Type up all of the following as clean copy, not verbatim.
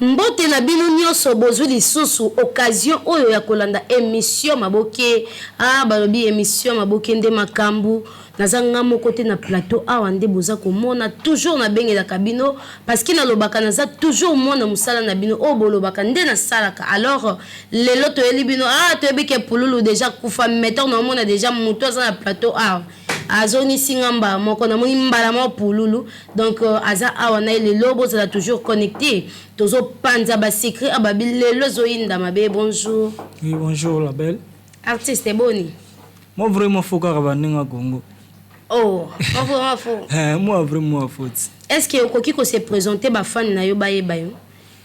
Mbote na bino nionso bozui lisusu occasion oyo ya kolanda emission maboke ah balobi emission maboke nde makambu naza nga moko te na plateau awa nde boza komona toujours nabengelaka bino parce que nalobaka naza toujours mwana musala na bino oyo bolobaka nde nasalaka alors lelo toyeli bino ah toyebi ke pululu dejà akufa mais tango naomona dejà mutu aza na plateau awa Azongisi nga mbala moko namoni mbala moko pululu donc aza awa naye lelo bozala toujours connecte tozo panza ba secret awa babi lelo ezoyinda mabe bonjour. Oui bonjour la belle. Artiste boni? Moi vraiment faux kaka ba ndenge Congo. Oh, moi vraiment faux. Eh, moi vraiment faux. Est-ce que okoki ko se présenter ba fan na yo bayeba yo?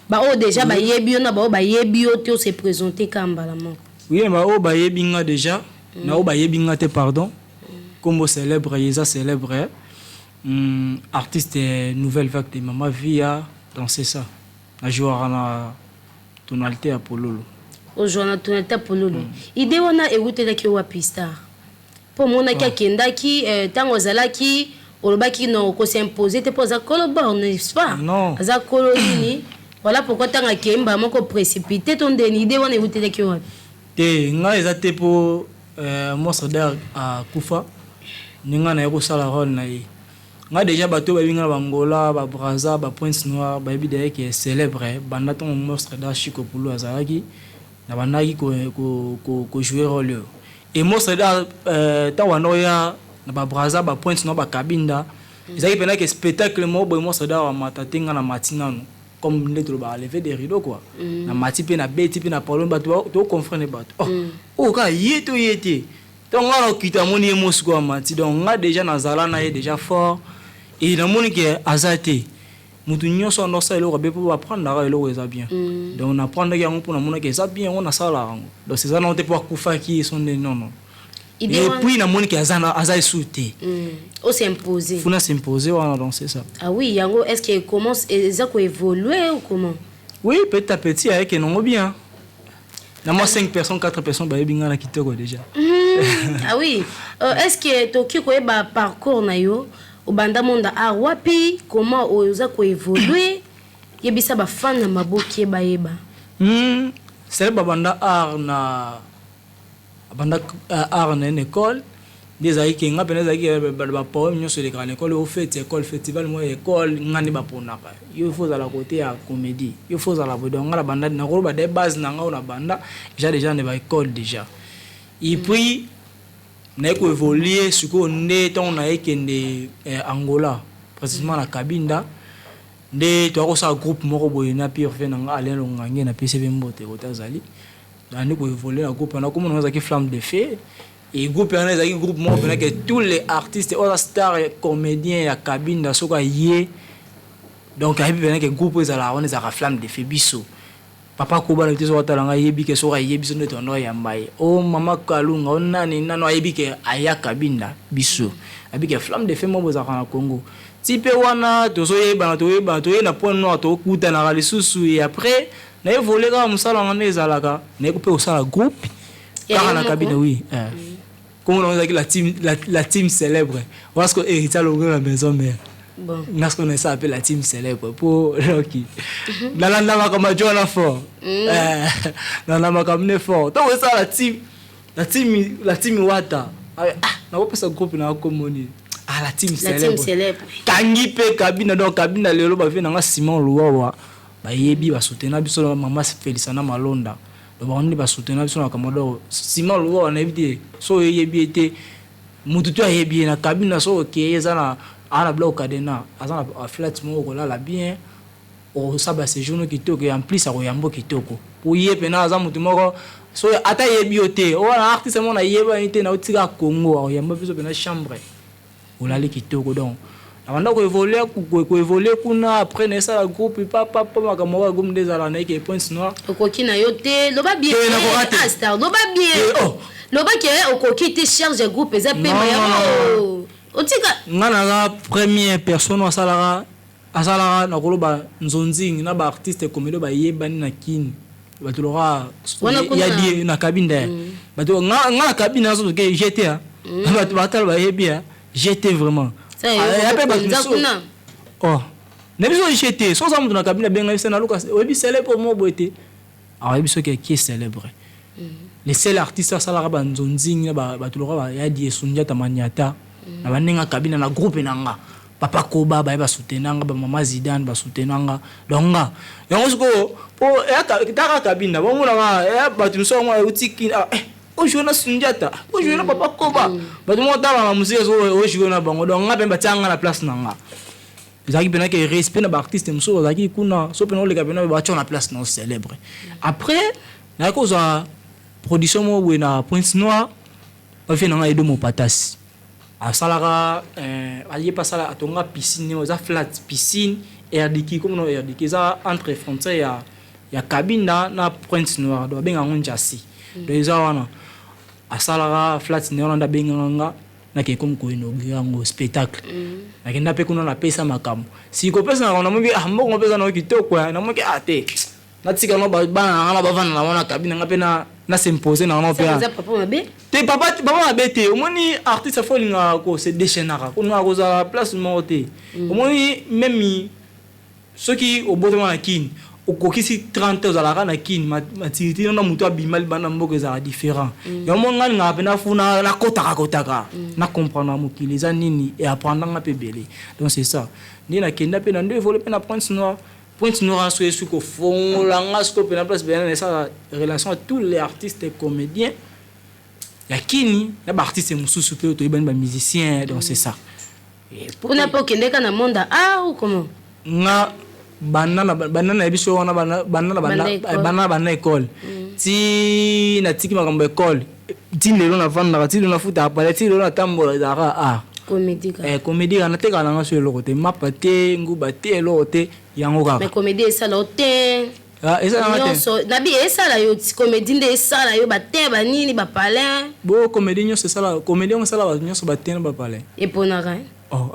Ba oyo déjà bayebi yo na ba oyo bayebi yo te o se présenter kaka mbala moko. Oui, ba oyo bayebi nga déjà, na oyo bayebi nga te pardon. Kombo célèbre eza célèbre. Artiste nouvelle vague de Mama Via, donc c'est ça. Na jouera na tonalité ya Pololo. O jouera na tonalité ya Pololo. Idée wana ewutelaki yo wapi star? Po omonaki akendaki tango azalaki olobaki non oko s'imposer te po aza kolo bord n'est-ce pas? Non. Aza kolo nini? Voilà pourquoi tango akeyi mbala moko precipite to ndeni idée wana ewutelaki yo wapi? Te ngai eza te po monstre d'art akufa nde ngai naye kosala role na ye. Ngai dejà batu oyo bayebi ngai na ba Angola, ba Brazza, ba Pointe Noire bayebi dejà ke celebre banda tango monstre d'art Chico Pulu azalaki na bandaki ko jouer role oyo. Et monstre d'art tango abanda koya na ba Brazza, ba Pointe Noire, ba Cabinda ezalaki penza ke spectacle moko boye monstre d'art amata te ngai na mati nanu. Comme nde tolobaka lever de rideau quoi. Na mati pe na beti pe na parole batu to comprendre batu. Oh, oyo kaka ye to ye te. Donc nga na okita moni ye mo sikoyo amati. Donc nga déjà nazala na ye déjà fort et na moni ke aza te. Mutu nyoso ando asala eloko be po ba prendre eloko eza bien. Donc na prendre yango po na monaki eza bien yango nasalaka yango. Donc c'est ça non te po akufaki son nde non non. Et puis na moni ke aza aza esu te. O s'imposer. Funa s'imposer wana donc c'est ça. Ah oui yango est-ce que commence eza ko évoluer ou comment? Oui petit à petit ayeke nango bien. Na moi 5 personnes 4 personnes bayebi nga na kitoko déjà. Ah oui est-ce que toki koyeba parcours na yo obanda monde art wapi comment oza ko évoluer yebisa ba fan na mabokie bayeba. C'est babanda art na Abanda art na ye na ecole nde ezalaki ke nga pena ezalaki ke ba poème nionso elekaka na ecole o feti ecole festival moko ya ecole nga nde baponaka yo faut ozala cote ya comedie yo faut ozala boye donc nga na banda nakoloba de base na nga oyo na banda eza dejà na ba ecole dejà et puis naye ko evoluer sikoyo nde tango naye kende Angola precisement na Cabinda nde toya kosala groupe moko boye na pire vieux na nga Alain Longange napesi ye pe mbote kote azali. Nabandi ko evoluer na groupe wana kombo na nga ezalaki flamme de feu et groupe wana ezalaki groupe moko pena ke tous les artistes oyo aza star comedien ya Cabinda soki aye donc ayebi pena ke groupe oyo ezalaka wana ezalaka flamme de feu biso papa koba na te soki atala nga ayebi ke soki aye biso nde tobanda koyamba ye o mama kalunga o nani nani ayebi ke aya Cabinda biso ayebi ke flamme de feu moko ezalaka na Congo ti pe wana tozoyebana toyebana toye na point noir tokutanaka lisusu et après Naye voler kaka musala nga nde ezalaka naye pe kosala groupe kaka na kabine oui kombo nango ezalaki la team la team célèbre wana sikoyo héritier alongwe na maison mère nga sikoyo nasala pe la team célèbre po loki nalanda makambo ya wana fort nalanda makambo ne fort ntango esala la team la team la team wata ah nakopesa groupe na kombo nini ah la team célèbre kangi pe kabina donc kabina lelo bavie na nga Simon Luwawa Bayebi ba soutena biso na mama Felisa na Malonda donc bango nde ba soutena biso na makambo donc Simon Luwawa nayebi te soki oyebi ye te mutu tout ayebi ye na cabine soki okeyi eza na aza na biloko cadena aza na flat moko okolala bien okosala ba sejour no kitoko et en plus akoyamba yo kitoko po ye pena aza mutu moko soki ata ayebi yo te oyo na artiste moko nayebani te nauti kaka Congo akoyamba biso pena chambre Olali kitoko donc na banda ko evoluer ko evoluer kuna après na esala groupe pa pa pa makambo ya groupe nde ezalaka na ye pointe noire. Okoki na yo te loba bien ah star loba bien oh. Loba ke okoki te charge ya groupe eza pema yango otika. Nga naza première personne oyo asalaka Asalaka nakoloba nzonzing na ba artiste comedien bayebani na kin batu lokola ya die na cabinda batu nga na cabinda nazo ke jete hein batu batala bayebi hein jete vraiment ya pe batu oh. Na biso je te so oza moto na kabine abenga biso naluka oyebi célèbre moko boye te, ayebi soki qui est célèbre. Le seul artiste asalaka banzonzingi na bato lokola ya die Sundiata Maniata na bandenge kabine na groupe na nga, papa Koba baye basoutenanga, bamama Zidane basoutenanga. Donc nga yango sikoyo po taka kabine bamonaka eya bato mosusu yango euti kini, ojoue na Sundiata, ojoue na papa Koba, bato moko tala na mosika ojoue na bango. Donc nga mpe batianga na place na nga, ezalaki mpena ke respect na baartiste mosusu bazalaki kuna. So mpena oleka mpena batia na place na célèbre. Après nayaki kozwa production moko boye na Pointe Noire, bafie na ngai Edo Mopatasi asalaka, aye mpe asala, atonga piscine eza flat, piscine Erdiki, comme no Erdiki eza entre frontière ya Kabinda na Pointe Noire, donc babengaka yango Njasi. Donc eza wana asalaka flat ne wana nde abengaka nga nakei komi koinaugurer yango spectacle. Nakenda mpe kuna, napesa makambo. Si kopesa na namoki, ah, mbongo mpeza nango kitoko, namoki, ah te, natika no bana na nga na bavanda na wana kabine nga mpe na s'impose na wana mpe. Te, papa, papa mabe te. Omoni, artiste afo olingaka kose déchaînaka, konaka kozala place moko te. Omoni, même soki obotama na Kini, okokisi 30, ozalaka na Kini, maturité na moto abima libanda mboka ezalaka différent. Yango mo ngai ningaka mpe nafuna nakotaka kotaka, na comprendre mokili eza nini e apprendanga mpe ebele. Donc c'est ça nde nakenda mpe na ndo évolue mpe na Pointe Noire. Pointe Noire so esuki kofongolanga sikoyo mpe na place bena na esala relation à tous les artistes et comédiens ya Kini na baartiste mosusu mpe toyebani, bamusicien. Donc c'est ça. Kuna mpe okendeka na monde art ou comment? Nga banda na biso wana, banda na banda école ti natiki makambo école, ti lelo navandaka, ti lelo nafutaka pale, ti lelo natambola, ezalaka art. Comédie kaka. Natekaka nanga so eloko te, mapa te, nguba te, eloko te, yango kaka. Mais comédie esala yo te? Nyonso nabi esala yo, comédie nde esala yo batin, banini, bapalin. Bo comédie nyonso esala, comédie yango esala bato nyonso batin na bapalin. Eponaka. Oh.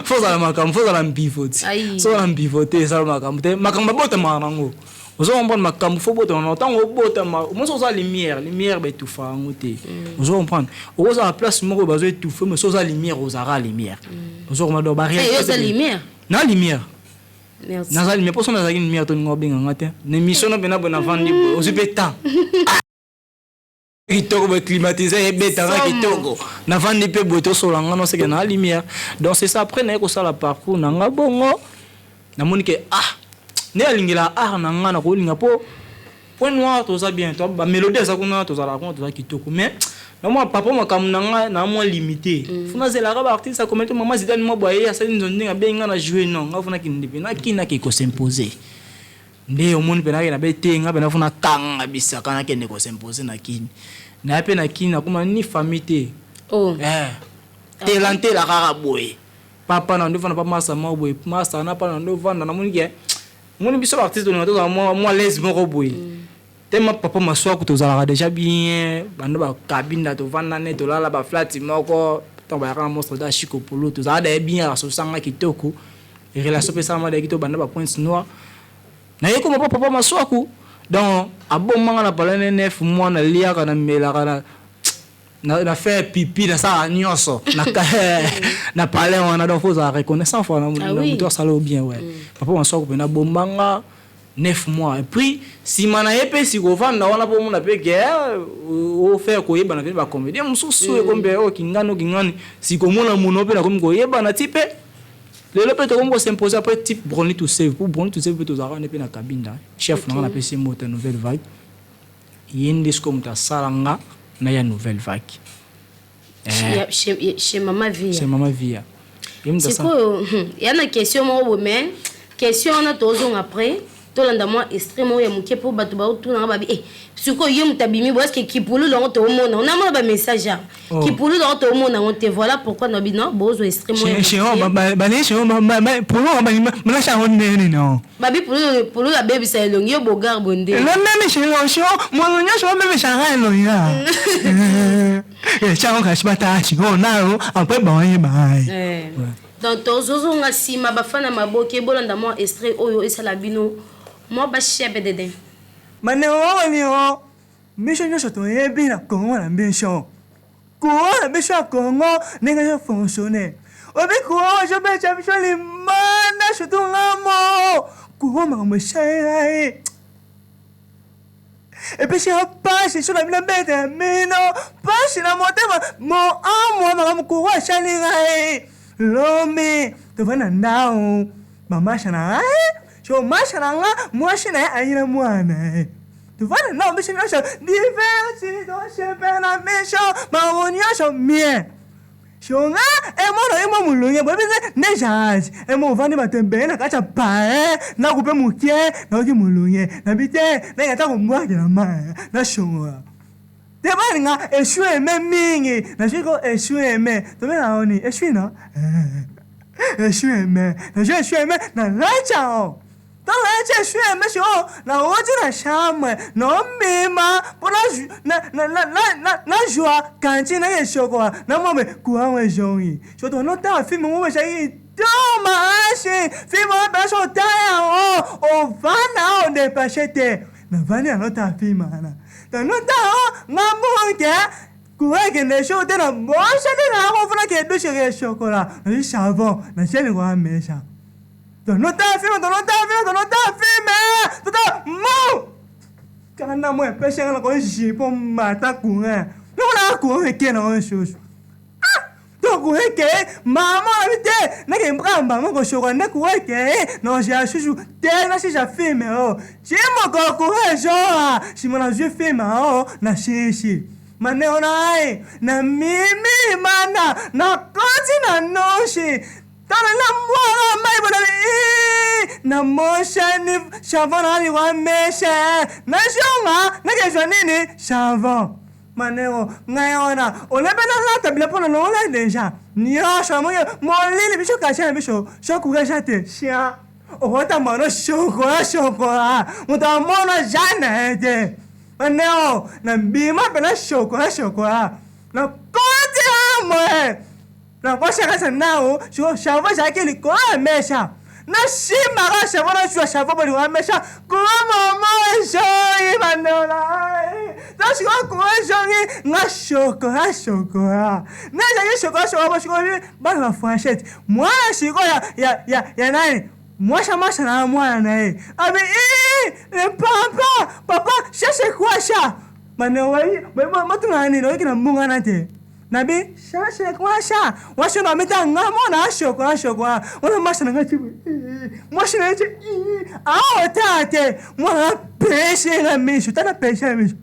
Fo ozala makambo, fo ozala mpifo ti so ozala mpifo te, esala makambo te. Makambo abotamaka nango, ozo comprendre? Makambo fo botama nango. Ntango obotama, moso oza lumière, lumière baétouffa yango te, ozo comprendre? Okozala place moko bazo étouffe, mais so oza lumière, ozalaka lumière, ozo comprendre? Donc baréalité na lumière, naza lumière. Mposo nazalaki lumière, toninga obenganga te na émission no mpena boye. Navandi boye, ozwi mpe temps kitoko boye, climatisé ebetaka kitoko, navandi mpe boye, tosola nga noseke na lumière. Donc c'est ça. Après naye kosala parcours na nga bongo, namoni ke ah, nde alingela art na nga nakolinga mpo Pointe Noire toza bien, bamélodie eza kuna, tozalaka kuna, toza kitoko. Mais namwa papa makambo na nga na mwa limité, fo nazelaka baartiste akomete mama Zidane mwa boye asali nzo ndenge abengi nga na joue. Non, nga fo nakende mpe nakindaki kos'impose. Nde omoni mpe nakende be te, nga mpe nafo nakanga bisaka, nakende kos'impose na Kini. Naye mpe na Kini, nakoma ni famille te. Oh. Tela ntela kaka boye, papa na ndo vanda pa masa moko boye, masa na pa na ndo vanda. Namoni ke omoni biso baartiste tolinga tozala mwa l'aise moko boye. Tema papa Maswaku tozalaka déjà bien, bando bakabinda, tovanda ne tolala baflati moko. Ntango bayaka na monstre da Chiko Polo, tozalaka daye bien, asosanga kitoko, relation mpe esalama dayaki. Tobanda ba Pointe Noire, naye koma pa papa Maswaku. Donc abomanga na pala ne 9 mois, naliaka, namelaka, na faire pipi, nasalaka nyonso na palais wana. Donc faut ozala reconnaissant fois na moto asala yo bien. Ouais, papa Maswaku mpe nabombanga 9 mois. Et puis nsima na ye mpe sikovanda wana mpo omona mpe ke ofaire koyebana mpe bacomédien mosusu ekomi mpe oyo kingani, oyo kingani. Sikomona mono mpe nakomi koyebana ti mpe lelo mpe tokomi kos'impose. Après type Broni to Save, po Broni to Save mpe tozalaka wana mpe na Kabinda, chef na nga napesi ye mota Nouvelle Vague. Ye nde sikoyo moto asala nga na ya Nouvelle Vague. Chez Mama Via. Chez Mama Via. Sikoyo ya na question moko boye, mais question wana tozonga après. Tolanda mwa extrait moko ya moke mpo bato baotunanga babi e sikoyo ye moto abimi bo eske kipululu yango toomona, onamona bamessage ya kipululu yango toomona yango te. Voilà pourquoi nabi non, bozwa extrait moko. Babi pululu abebisa elongi yo bogar bonde. Moto nyonso babebisaka elongi yango, kasi batala sikoyo nano, après baoyeba. Donc tozozonga nsima. Bafana maboke, bolanda mwa extrait oyo esala bino mwa bachebe dede. Bandeko babolingo, biso nyonso toyebi na Kongo na biso, courant na biso ya Kongo ndenge ezofonctionne. Obi courant ezobetisa biso limana. kanda surtout nga mo courant makambo esali ngai epesi nga pasi so na bino bete ya mino pasi na motema mo amwa makambo courant esali ngai lomi tovandi na ndao bamasha na ngai so masha na nga mwasi na ye ayi na mwana ye tovandi na ndao biso nyonso diverti tosepela na biso makambo nyonso mie Shonga emono ye mwa molonge boyebi nde nde jage emo ovandi bato ebele na kati ya pae ndako mpe moke nayoki molonge nabi te nayeke ata kombwakela mai na shongola te balinga esui eme mingi nazwi ko esui eme tobenga yango nini esui no esui eme nazwi esui eme na lati yango Ntango nayaki esui eme sikoyo nawuti na chambre nobima mpo nazwa cantine nake chocolat namona boye courant yango ezongi sikoyo tobandi kotala film moko ezalaki kitoko makasi film wana mpenza soki otali yango ovanda o depasse te navandi nazotala film wana nazotala yango nga moko ke courant ekende lisusu te nabosani nayako mpo nakende douche ke chocolat nazwi savon natie likolo ya mesa. Tonota film, tonota film, tonota film. Tota mo. Kanda mo epesi nga na ko jipo mata courant. Noko na courant eke na osusu. Ah! To courant eke, mama na te, na ke mbramba mo ko shoka nde courant eke, na osia susu te na sisa film oh. Chimo ko courant joa, sima na zui film oh na sisi. Maneo na ai, na mimi mana, na koti na noshi. Tala na mwana mai bolali ii na moshani savon na likwa meshe na zonga nakezwa nini savon maneko ngai wana olepe nalata biloko na longola deja nyonso namongi molili biso kasia na biso sokuka eza te sia okotamba no shokola shokola moto amona ja na ye te maneko na bima mpena shokola shokola na koti amwe Nakosakasa nao sikoyo savon ezalaki likolo ya mesa nasimbaka savon nazwa savon bolingo ya mesa kuma mama ezongi bandola to sikoyo kuma ezongi nga shokola shokola nazalaki shokola shokola bo sikoyo bana ba français mwana sikoyo ya, ya, ya, ya nani mwasa mwasa na mwana na ye abi le papa papa ça c'est quoi ça bana batuna nini oyeki na mbungana te Nabi shashe kwasha washe na mita nga mona shoko shoko wana masha na ngati mwashe na ngati awo tate mwana peshe na misho tana peshe na misho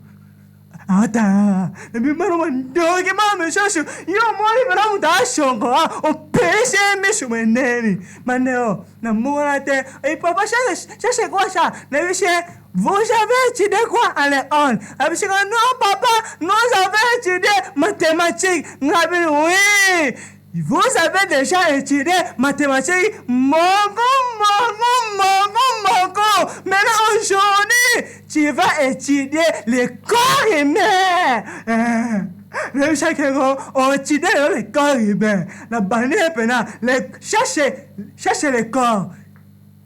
ata nabi mwana wa ndoki mama mishosho yo mwana mwana muta shoko o peshe misho mweneni maneo na mwana te e papa shashe shashe kwasha nabi she Vous avez étudié quoi à l'école? Abisika, non papa, nous avons étudié mathématiques. Ngabi, oui. Vous avez déjà étudié mathématiques moko, moko, moko, moko. Maintenant, aujourd'hui, tu vas étudier le corps humain. Le chaque on étudie le corps humain. La bannière, cherchez, cherchez le corps.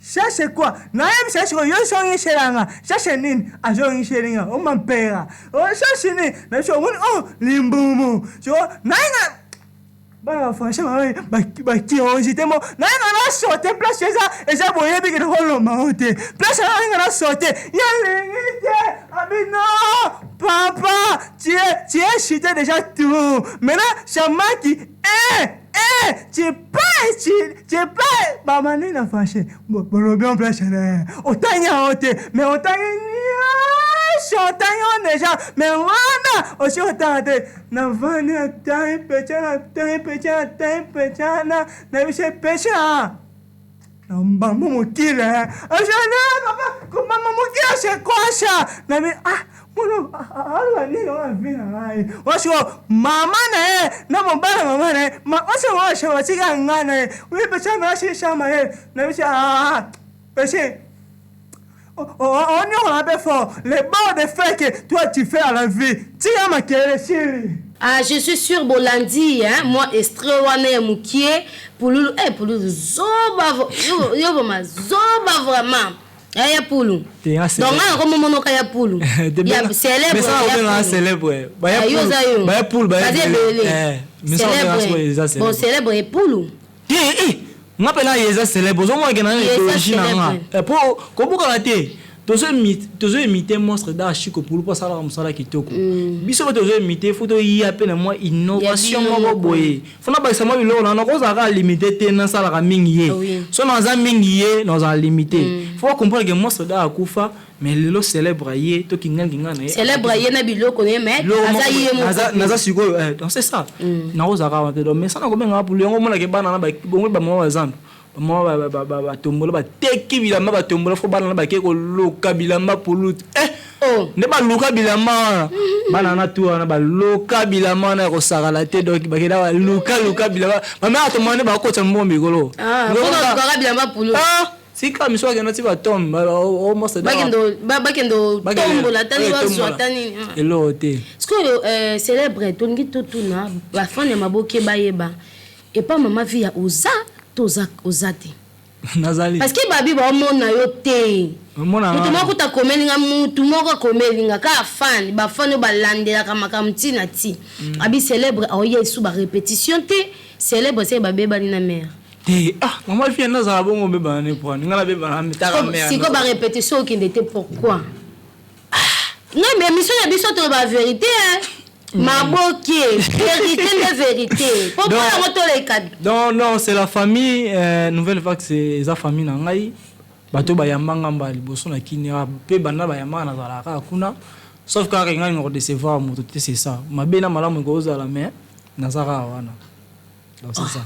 Cherche quoi? Nayebisa sikoyo yo ozongisela nga cherche nini? Azongiseli nga o mampera o cherche nini? Nayebisi omoni o limbumu sikoyo naye bana ba français ba curiosité mo naye nga na saute place eza eza boyebi ke nakolomba ngo te place naye nga na saute ye lingi te abi non papa tu es tu es chuté déjà tout maintenant chamaki eh Eh, tu peux, tu, tu peux. Bama nini na français? Bolobi en place na. Otangi yango te, mais otangi nyonso, otangi yango déjà. Mais wana osi otanga te. Navandi natangi pecha, natangi pecha, natangi pecha, na nayebisi ye pecha. Na mbambo mokili eh. Azana papa, kobamba mokili c'est quoi ça? Nabi ah mwana aloba nini wana vie na ngai. Wasiko mama na ye na mobali ya mama na ye, wasi washa batika ngai na ye. Oui pecha na shisha ma ye. Nabi ah peche onyokola mpe fort le bord de fait que toi tu fais à la vie tika makelele sili. Ah je suis sur bolandi hein moi extrait wana ya mukie pululu eh pululu zoba yo yo vraiment zoba vraiment eh ya pulu donc nga nakomi monoka ya pulu ya célèbre ya célèbre ba ya pulu ba ya pulu ba ya ebele célèbre bon célèbre epulu te eh. Nga mpe na ye eza célèbre, ozomona ke na idéologie na nga po kobukana te. Tozo imite monstre da Chiko Pulu mpo asalaka mosala kitoko. Biso mpe tozo imite, faut toya mpe na mwa innovation moko boye, faut nabakisa mwa biloko na nakozala kaka limité te. Nasalaka mingi ye, so naza mingi ye, nazala limité. Faut comprendre ke monstre da akufa, mais lelo célèbre ye to kingankinga na ye. Célèbre ye na biloko na ye, mais aza ye moko. Naza sikoyo, donc c'est ça, nakozala kaka te. Donc mais sana kobengaka Pulu yango, omonake bana na bongo, bamama bazando, bamama batombola, bateki bilamba, batombola, faut bana na bake koluka bilamba Pulu nde baluka bilamba wana. Bana na tu wana baluka bilamba wana ya kosakala te. Donc bakenda baluka luka bilamba, bamama atombola nde bakotisa mbongo mikolo. Bilamba Pulu. Sika miso akenda ti batombe. Bakende tombola tani, bazwa tani. Eloko te. Sikoyo célèbre, tolingi totuna bafans ya maboke bayeba epa mama vi ya oza to oza te. Nazali. Parce que babi baomona yo te. Mutu moko kuta akomelinga, mutu moko akomelinga kaka fan, bafans oyo balandelaka makambo ntina ti abi célèbre aoya esu barépétition te. Célèbre seke babebani na mare. Te, ah, mama fille, nazala bongo obebana ne poani nga nabebana taka mare. Sikoyo barépétition okende te, pourquoi? Ngai mais émission na biso toloba vérité, maboke vérité nde vérité, po mpo yango toleka. Non, non, c'est la famille nouvelle vague, c'est eza famille na ngai. Bato bayambanga mbala liboso na kini mpe banda bayambanga, nazalaka kaka kuna, sauf kaka ngai ninga kodécevoir moto te. C'est ça, mabe na malamu ekozala, mais naza kaka wana. Donc c'est ça.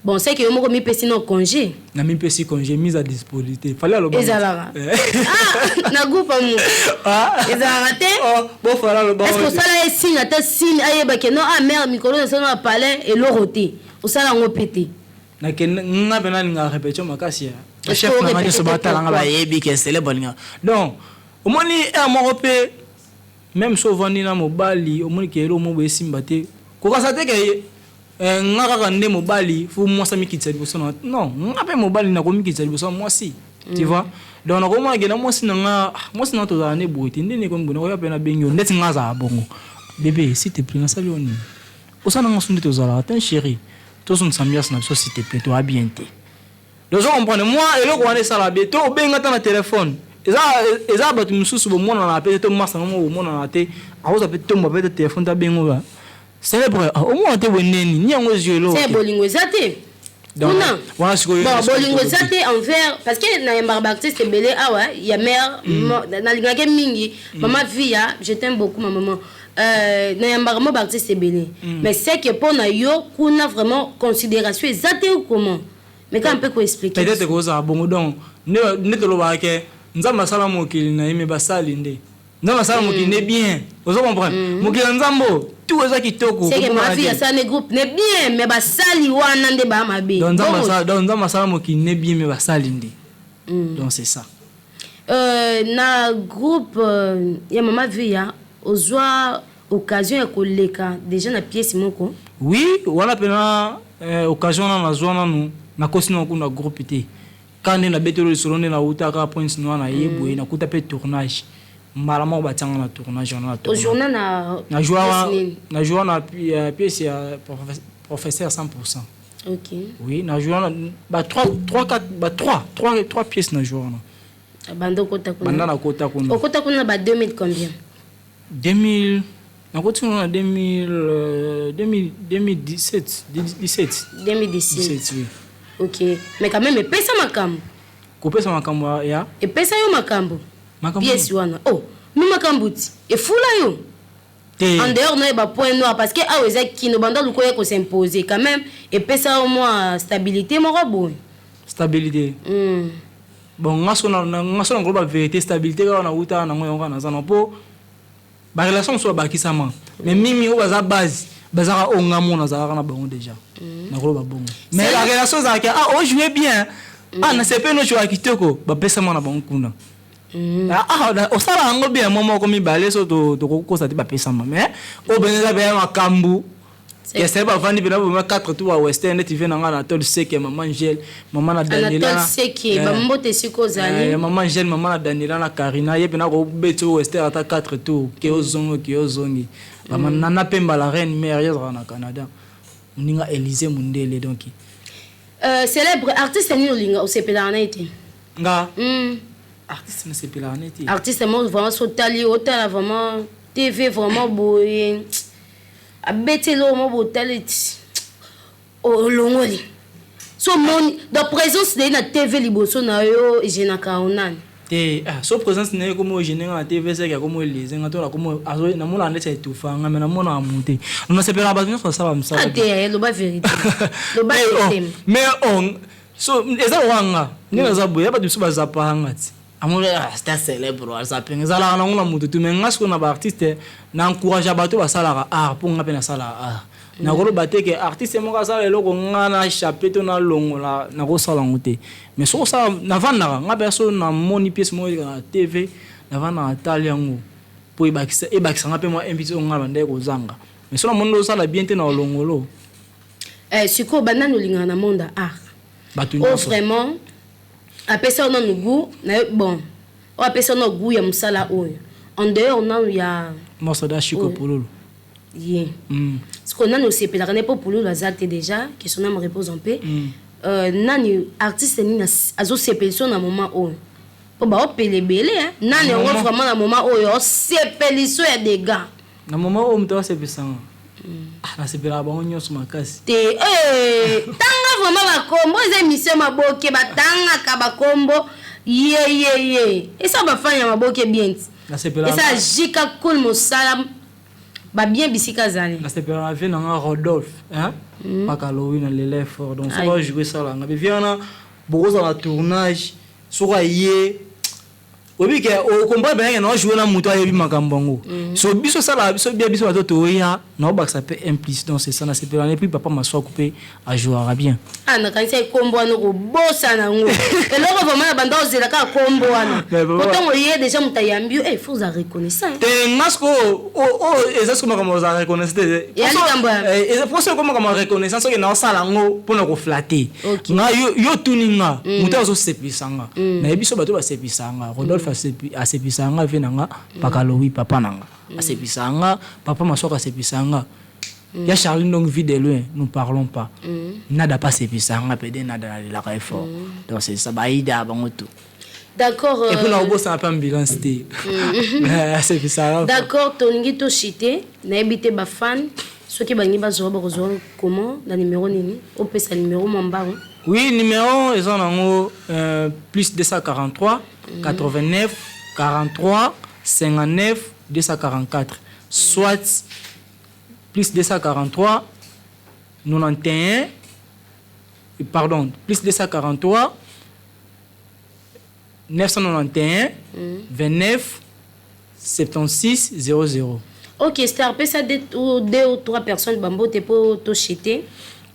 Bon, c'est que yo moko mipesi no congé. Na mipesi congé, mise à disposition, fallait aloba. Ezalaka ah, na groupe amu ezalaka te. Bon, fallait aloba. Est ce que osala ye signe, ata signe ayebake no, ah mare, mikolo nasala na palais eloko te, osala yango mpe te? Nakende nga mpe nalingaka répétition makasi ya chef na nga nyonso, batalanga, bayebi ke célèbre alingaka. Donc omoni heure moko mpe, même so ovandi na mobali, omoni ke eloko moko boye esimba te, kokasa te ke nga kaka nde mobali faut mwasi amikitisa liboso na. Non, nga mpe mobali nakomikitisa liboso ya mwasi, tu vois. Donc nakomona ke na mwasi na nga, mwasi na nga tozala nde boye te, ndeni ekomi boye, nakoya mpe nabengi yo ndeti nga azala bongo: bébé, s'il te plaît, nasali yo nini? Osala nga so nde tozalaka te, chéri, tozongisa ambiance na biso, s'il te plaît, toya bien te. Ozo comprendre moi, eloko wana esala bien to obenga ata na telefone. Eza bato mosusu bomonana mpe te, to masanga moko bomonana te, akozwa mpe tomba mpe te telefone te, abengo ba célèbre, omona te boye ndeni ni yango ezwi eloko. Te, bolingo eza te kuna. Wana sikoyo. Bon, bolingo eza te envers, parce que nayembaka baartiste ebele awa ya mare, nalingaki mingi mama Via, je t'aime beaucoup ma maman. Nayambaka mo baartiste ebele, mais c'est que mpo na yo kuna vraiment considération eza te ou comment? Mais quand mpe koexpliquer. Peut-être kozala bongo. Donc nde tolobaka ke Nzambe asala mokili na ye, me basali nde. Nzambe asala mokili nde bien, ozo comprendre, mokili ya Nzambe tout eza kitoko. C'est que mafi asala ne groupe ne bien, mais basali wana nde baa mabe. Donc Nzambe asala mokili ne bien, mais basali nde. Donc c'est ça. Na groupe ya mama Via, ozwa occasion ya koleka déjà na pièce moko? Oui, wana mpena occasion wana nazwa nanu, nakosi nanu kuna groupe te. Ka nde nabeteli lisolo nde nautaka Pointe Noire na ye boye, nakuta mpe tournage, mbala moko batianga na tournage wana. Ojourna na? Na joua na pièce ya professeur 100. Oui, na joua na ba 3 3 4, ba 3 3 3 pièces na joua wana. Banda okota kuna? Banda nakota kuna. Okota kuna ba 2000 combien? 2000, nakoti kuna na 2000, 2017, 17. 2017? 17, oui. Ok, mais quand même epesa makambo. Kopesa makambo ya? Epesa yo makambo pièce wana. Oh, mi makambo ti efula yo en dehors na ye bapoint noir, parce que awa eza kino banda luka oya kos'imposer, quand même epesa yo mwa stabilité moko boye. Stabilité? Bon, nga so nga so nakoloba vérité, stabilité kaka nauta nango, yango kaka naza na mpo barelation mosusu babakisama, mais mingi oyo baza base bazalaka oyo nga mona azalaka na bango déjà. Nakoloba bongo, mais la relation ezalaka: ah, ojoue bien, ah, nasepeli, nojoua kitoko, bapesama na bango kuna. Ah, osala yango bien, mwa moko mibale so tokokosa te, bapesama. Mais oyo mpenza eza mpenza makambo ya sele, bavandi mpena boma 4 to ba western neti ve na nga na Anatole Seke, mama Angel, mama na Daniela. Seke, bambote esika ozali. Mama Angel, mama na Daniela na Karina, ye mpena kobeti o western ata 4 tour, ke ozongi, ke ozongi. Mama Nana Pemba, la reine mare, ye azalaka na Canada, moninga Élysée Mondele, donc. Célèbre artiste nini olinga, osepelaka na ye te? Nga? Artiste nasepelaka na ye te? Artiste moko vraiment so otali, otala vraiment TV, vraiment boye, abeti eloko moko boye, otali ti olongoli so omoni. Donc présence na ye na TV liboso na yo egenaka yo nani? Te, ah, so présence na ye komi ogêner nga na TV, seke akomi olese nga to nakomi namonaka ndeti aetufa nga, me namonaka mu te. Nasepelaka bato nyonso basala mosala. Ah te, loba vérité, loba. Mais, oh, système. Mais oh, so eza lokola nga nde naza boye, ya bato biso bazapaka nga ti amoni, ah, c'est un célèbre, azapenga ezalaka nango na moto tu. Mais nga sikoyo na baartiste na encourage bato basalaka art, mpo nga mpe nasalaka art. Nakoloba te ke artiste moko asala eloko nga na échappe to nalongola, nakosala yango te. Mais soki osala, navandaka nga mpe so namoni pièce moko eleka na TV, navandaka, tali yango mpo ebakisa nga mpe mwa impisi oyo nga bandaki kozanga. Mais so namoni osala bien te, na olongolo. Sikoyo banani olingaka na monde ya art? Bato oyo nyonso. Vraiment apesa yo nanu goût na yo, bon, oyo apesa yo nanu goût ya mosala oyo en dehors nanu ya Mosada Chiko. Oyo. Pululu. Ye. Sikoyo nani osepelaka ne mpo Pululu aza te déjà, que son âme repose en paix. Nani, artiste nini azosepelisa yo na moment oyo? Mpo baopela ebele, hein. Nani yango? Moment. Vraiment na moment oyo osepeliso ya dégâts? Na moment oyo moto asepesanga, ah, nasepelaka bango nyonso makasi. Te, tanga vraiment bakombo, eza émission maboke, batangaka bakombo ye ye ye, esa bafani ya maboke bien ti. Nasepelaka Esa jika cool, mosala babien bisika azali. Nasepelaka na vie na nga Rodolphe, hein? Pakalowi na lela effort, donc soki ajoue esalanga be vie wana, bokozala tournage, soki aye, oyebi ke okomprendre bayeke na ojoue na moto ayebi makambo yango. So biso esalaka biso bien, biso bato toya na obakisa mpe un plus. Donc c'est ça, nasepelaka. Et puis papa Maswaku mpe ajouaka bien. Ah, nakanisi ekombo wana okobosana yango, eloko vraiment na banda ozela kaka kombo wana. Mais papa- Po ntango ye déjà moto ayambi yo, faut oza reconnaissant, hein. Te, nga sikoyo oyo eza sikoyo makambo ozala reconnaissant te. Ya likambo ya- Poso eko makambo ya reconnaissance, soki naosala yango mpona koflatter. Nga yo tuni nga moto azosepelisa nga, nayebi so bato basepelisa nga. Rodolphe asepelisa nga, vie na nga Pakalowi, papa na nga asepelisa nga, papa Maswaka asepelisa nga, ya Charlie donc vie de loin, nous parlons pas, nada pa asepelisa nga pede, nada nalelaka effort. Donc c'est ça, baida bango tout. D'accord. Et puis nakobosana mpe ambulance te, asepelisa nga. D'accord, tolingi toshite, nayebi te bafan soki balingi bazwa, bakozwa comment, na numéro nini? Opesa numéro mwa mbango. Oui, numéro eza nango plus 243 89 43 59 244, soit plus 243 91, pardon, plus 243 991 29 76 00. Ok, star, pesa deux ou trois personnes bambote mpo toshite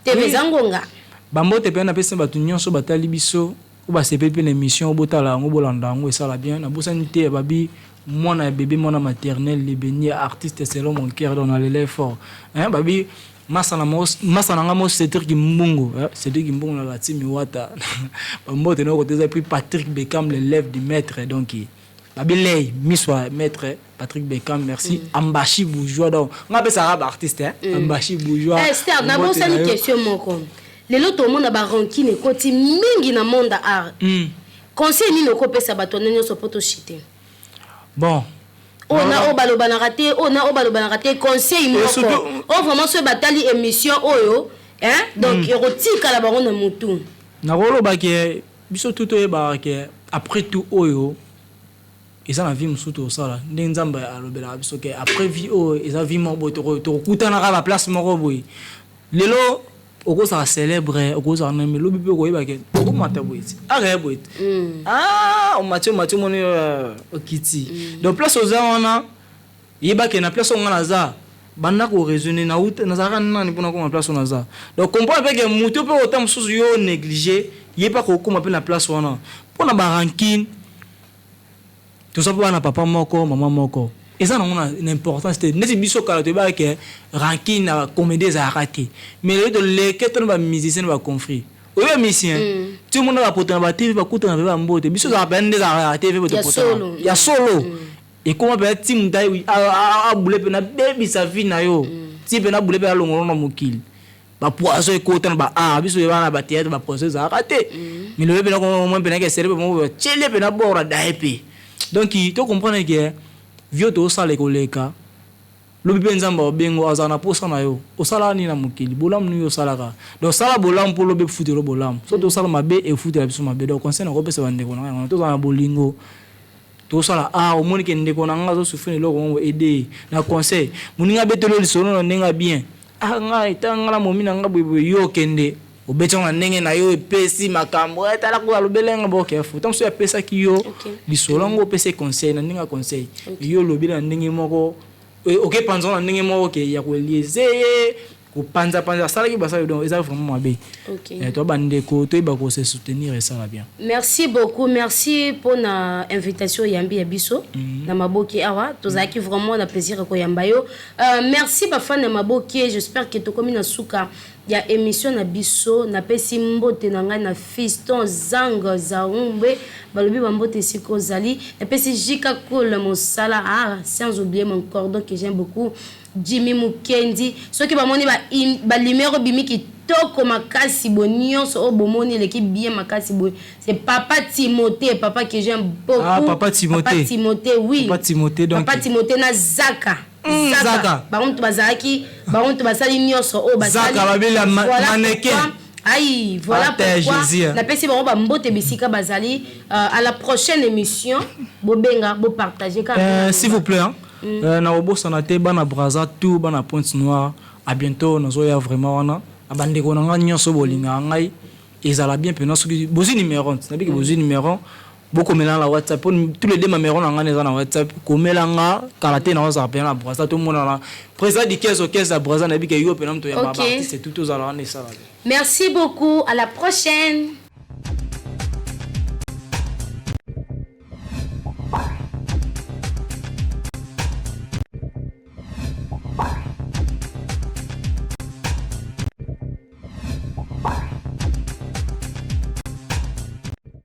te. Oui. Eza ngonga. Bambote mpe napesi bato nyonso batali biso, oyo basepeli mpe na émission oyo, botala yango, bolanda yango, esala bien. Nabosani te babi mwana ya bébé, mwana maternel, lebeni artiste selon mon cœur, donc nalela fort, hein, babi masana masana nga mo Cédric Mbungu, hein, Cédric Mbungu na lati miwata, bambote na kote eza. Puis Patrick Beckham, l'élève du maître, donc babi lei miso ya maître Patrick Beckham, merci. Ambashi Bourgeois, donc nga apesaka baartiste, hein? Ambashi Bourgeois. Star, Mbote na nabosani yo. question moko. Lelo tomona barancune ekoti mingi na monde ya art. Conseil nini okopesa bato wana nyonso mpo toshite? Bon. Oyo na oyo balobanaka te, oyo na oyo balobanaka te, conseil moko oyo vraiment soki batali émission oyo, hein, donc ekotikala bango na motu. Nakoloba ke biso tu toyebaka ke après tout oyo eza na vie mosusu tosala, ndenge Nzambe alobelaka biso ke après vie oyo eza vie moko boye, tokokutanaka baplace moko boye. Lelo okozala célèbre, okozala na, mais lobi mpe okoyeba ke okomata boye ti akaya boye ti, ah, omati, omati, omoni okiti. Donc place oza wana, yeba ke na place oyo nga naza, banda koraisonner, nazalaka nani mpona koma place oyo naza. Donc comprendre mpe ke motu mpe ota mosusu yo néglige ye mpe akokóma mpe na place wana. Mpona barancune, toza mpo bana papa moko, mama moko, eza nango na importance te. Neti biso kala toyebaka ke rancune na comédie ezalaka te, mais lelo toleke tona bamusicien na baconfrère oyo bamusicien ti omona bapoto na baTV, bakutana mpe bambote. Biso ezalaka mpenza nde ezalaka ya TV. Ya topotana. solo. Ya solo ekóma mpenza ti moto abule mpe nabebisa vie na yo, ti mpe nabule mpe alongolo na mokili. Bapoison ekota na baart. Biso wana batéâtre, bapoison ezalaka te. Mais lelo mpena mwa mpenaki esele mpe moko batieli mpena bord adaye mpe. Donc tocomprendre ke vie toosala ekoleka lobi mpe Nzambe aobengo, azala na posa na yo. Osalaka nini na mokili? Bolamu nini osalaka? Donc sala bolamu mpo lobi efutela bolamu. So tosala mabe, efutela biso mabe. Donc conseil nakopesa bandeko na ngai yango: tozala na bolingo. Tosala ah, omoni ke ndeko na ngai azosouffrir eloko moko, aide na conseil. Moninga abeteli lisolo na ndenge ya bien: "Ah, ngai ta ngai na momi na ngai boyeboye." Yo okende obeti yango na ndenge na yo, epesi makambo. Eh, tala ko alobelenga boke fu ntango mosusu apesaki yo lisolo yango, opesi conseil na ndenge ya conseil, yo olobi na ndenge moko, okepanza na ndenge moko ke ya kolieze ye, kopanzapanza asalaki basali. Donc eza vraiment mabe. To bandeko, toyeba kose soutenir, esala bien. Merci beaucoup, merci mpona invitation oyambi ya biso na Maboke awa. Tozalaki vraiment na plaisir ya koyamba yo. Merci bafans ya Maboke. J'espère ke tokomi na suka ya émission na biso. Napesi mbote na ngai na Fiston Zang Zaumbe, balobi bambote esika ozali. Napesi Jika Cool mosala, ah, sans oublier mon cordon que j'aime beaucoup, Jimmy Mukendi. Soki bamoni balumière obimi kitoko makasi boye, nyonso oyo bomoni eleki bien makasi boye, c'est papa Timothée, papa que j'aime beaucoup. Ah, papa Timothée. Papa Timothée, oui. Papa Timothée, donc. Papa Timothée na Zaka. Zaka. Bango moto bazalaki, bango moto basali nyonso oyo basali. Zaka, babeli mannequin. Aïe, voilà. Ah, t'es pourquoi Jésus, hein. Napesi bango bambote bisika bazali. À la prochaine émission. Bobenga, bopartage kaka. S'il vous plaît, hein. Na kobosana te bana Braza, tout bana Pointe Noire, à bientôt. Nazoya vraiment wana na bandeko na ngai nyonso bolingaka ngai. Ezala bien mpena soki bozwi numéro, nabiki bozwi numéro, bokomela na WhatsApp po tous les deux numéro na ngai eza na WhatsApp. Komela nga kala te, naozala mpena na Braza. Tomonana, président du 15 au 15 ya Braza. Nayebi ke yo mpena moto ya baartiste tout, tozala wana, esala. Merci beaucoup, à la prochaine.